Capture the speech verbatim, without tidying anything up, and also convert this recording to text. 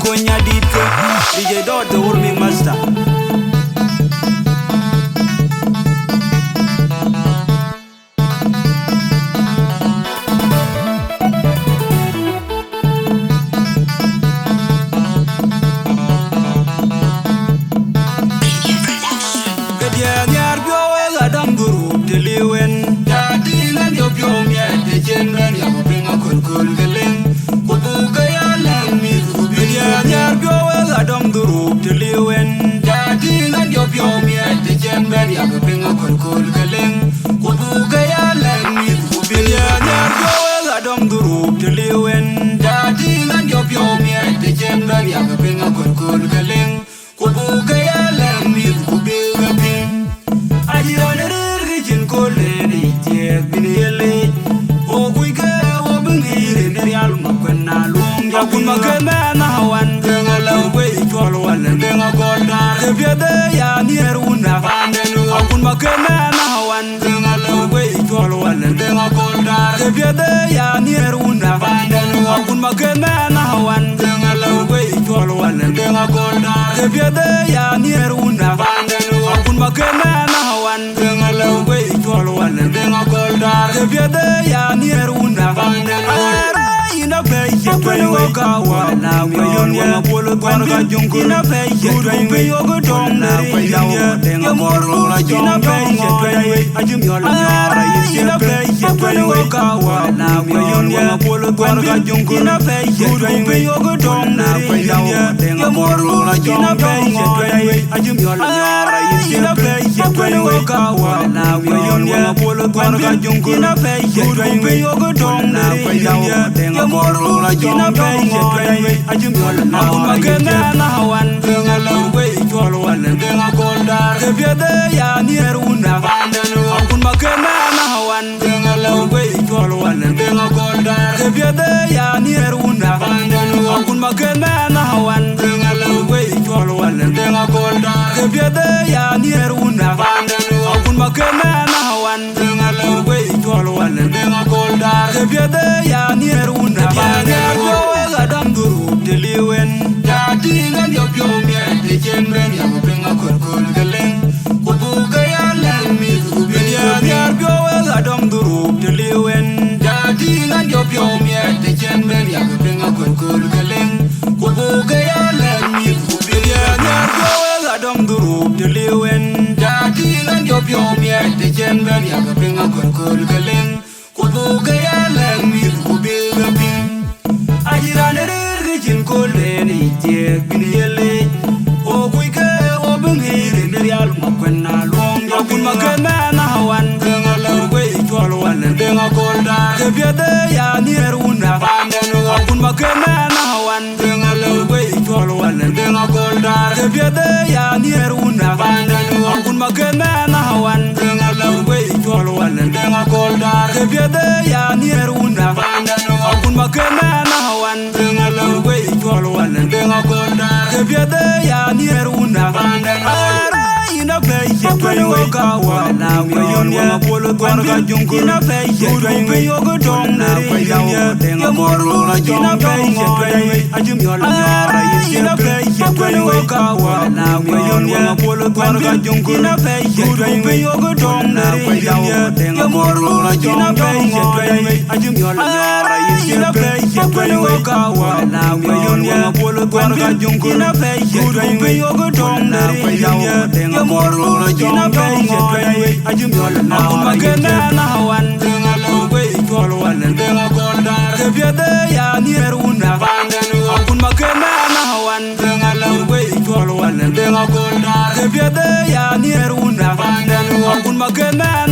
Kony adït ke, D J Dot, the whole mix master. Këdiɛ̈ nhiaar piɔ̈u wek adɔm dhurup të liu en. Ya tïŋ an, jɔ piɔ̈u miɛt të cen bɛ̈n, ya ku piŋ aköl köl ke leŋ. Ku buk ke ya lɛ̈k mïth ku bï. Këdiɛ̈ nhiaar piɔ̈u wek adɔm dhurup të liu en. Ya tïŋ an, jɔ piɔ̈u miɛt të cen bɛ̈n, ya ku piŋ aköl köl ke leŋ. Ku buk ke ya lɛ̈k mïth ku bï. Këdiɛ̈ nhiaar piɔ̈u wek adɔm dhurup të liu en. Ya tïŋ an, jɔ piɔ̈u miɛt të cen bɛ̈n, ya ku piŋ aköl köl ke leŋ. Ku buk ke ya lɛ̈k mïth ku bï ke piŋ. Acï raan rëër ke cïn kööl en ë thiëëk bïn ye leec. Wo kuc ke wo bï ŋic rin rial ma kuën na luɔŋ jɔ. Akun ma ke mɛn awan. Deŋ alɛu guei cuɔl wal deŋ akɔl dar. Ke piɛth ë ya nhiër wun na panden. Akun ma ke mɛn awan. Deŋ alɛu guei cuɔl wal deŋ akɔl dar. Ke piɛth ë ya nhiër wun na panden. Akun ma ke mɛn awan. Deŋ alɛu guei cuɔl wal deŋ akɔl dar. Ke piɛth ë ya nhiër wun na panden. Akun ma ke mɛn awan. Deŋ alɛu guei cuɔl wal deŋ akɔl dar. Ke piɛth ë ya nhiër wun na panden. Ara yïn apɛi cï tuɛny wei ka wä na guei yön wä puɔl guar ka juŋ kun. Yïn apɛi cï tuɛny wei yök tɔŋ na guei daw deŋ akɔl rur acïn apɛi cï tuɛny wei. Acï miɔl miɔr ayï cï apɛi cï tuɛny wei ka wä na guei yön wä puɔl guar ka juŋ kun. Yïn apɛi cï tuɛny wei yök tɔŋ na guei daw deŋ akɔl rur acïn apɛi cï tuɛny wei. Acï miɔl miɔr ayï cï apɛi cï tuɛny wei ka wä na guei yön wä puɔl guar ka juŋ kun. Yïn apɛi cï tuɛny wei yök tɔŋ na guei daw deŋ akɔl rur acïn apɛi cï tuɛny wei. Acï miɔl miɔr ayï cï. Akun ma ke mɛn awan. Deŋ alɛu guei cuɔl wal deŋ akɔl dar. Ke piɛth ë ya nhiër wun na panden. Akun ma ke mɛn awan. Deŋ alɛu guei cuɔl wal deŋ akɔl dar. Ke piɛth ë ya nhiër wun na panden. Akun ma ke mɛn awan. Deŋ alɛu guei cuɔl wal deŋ akɔl dar. Ke piɛth ë ya nhiër wun na panden. Akun ma ke mɛn awan. Deŋ alɛu guei cuɔl wal deŋ akɔl dar. Ke piɛth ë ya nhiër wun na panden. Nhiaar piɔ̈u wek adɔm dhurup të liu en. Ya tïŋ an, jɔ piɔ̈u miɛt të cen bɛ̈n, ya ku piŋ aköl köl ke leŋ. Ku buk ke ya lɛ̈k mïth ku bï. Këdiɛ̈ nhiaar piɔ̈u wek adɔm dhurup të liu en. Ya tïŋ an, jɔ piɔ̈u miɛt të cen bɛ̈n, ya ku piŋ aköl köl ke leŋ. Ku buk ke ya lɛ̈k mïth ku bï. Këdiɛ̈ nhiaar piɔ̈u wek adɔm dhurup të liu en. Ya tïŋ an, jɔ piɔ̈u miɛt të cen bɛ̈n, ya ku piŋ aköl köl ke leŋ. Ku buk ke ya lɛ̈k mïth ku bï ke piŋ. Acï raan rëër ke cïn kööl en ë thiëëk bïn ye leec. Wo kuc ke wo bï ŋic rin rial ma kuën na luɔŋ jɔ. Akun ma ke mɛn awan. Deŋ alɛu guei cuɔl wal deŋ akɔl dar. Ke piɛth ë ya nhiër wun na panden. Akun ma ke mɛn awan. Deŋ alɛu guei cuɔl wal deŋ akɔl dar. Ke piɛth ë ya nhiër wun na panden. Akun ma ke mɛn awan. Deŋ alɛu guei cuɔl wal deŋ akɔl dar. Ke piɛth ë ya nhiër wun na panden. Akun ma ke mɛn awan. Deŋ alɛu guei cuɔl wal deŋ akɔl dar. Ke piɛth ë ya nhiër wun na panden. Ara yïn apɛi cï tuɛny wei ka wä na guei yön wä puɔl guar ka juŋ kun. Yïn apɛi cï tuɛny wei yök tɔŋ na guei daw deŋ akɔl rur acïn apɛi cï tuɛny wei. Acï miɔl miɔr ayï cï apɛi cï tuɛny wei ka wä na guei yön wä puɔl guar ka juŋ kun. Yïn apɛi cï tuɛny wei yök tɔŋ na guei daw deŋ akɔl rur acïn apɛi cï tuɛny wei. Acï miɔl miɔr ayï cï apɛi cï tuɛny wei ka wä na guei yön wä puɔl guar ka juŋ kun. Yïn apɛi cï tuɛny wei yök tɔŋ na guei daw deŋ akɔl rur acïn apɛi cï tuɛny wei. Acï miɔl miɔr ayï cï. Akun ma ke mɛn awan. Deŋ alɛu guei cuɔl wal deŋ akɔl dar. Ke piɛth ë ya nhiër wun na panden. Akun ma ke mɛn awan. Deŋ alɛu guei cuɔl wal deŋ akɔl dar. Ke piɛth ë ya nhiër wun na panden. Akun ma ke mɛn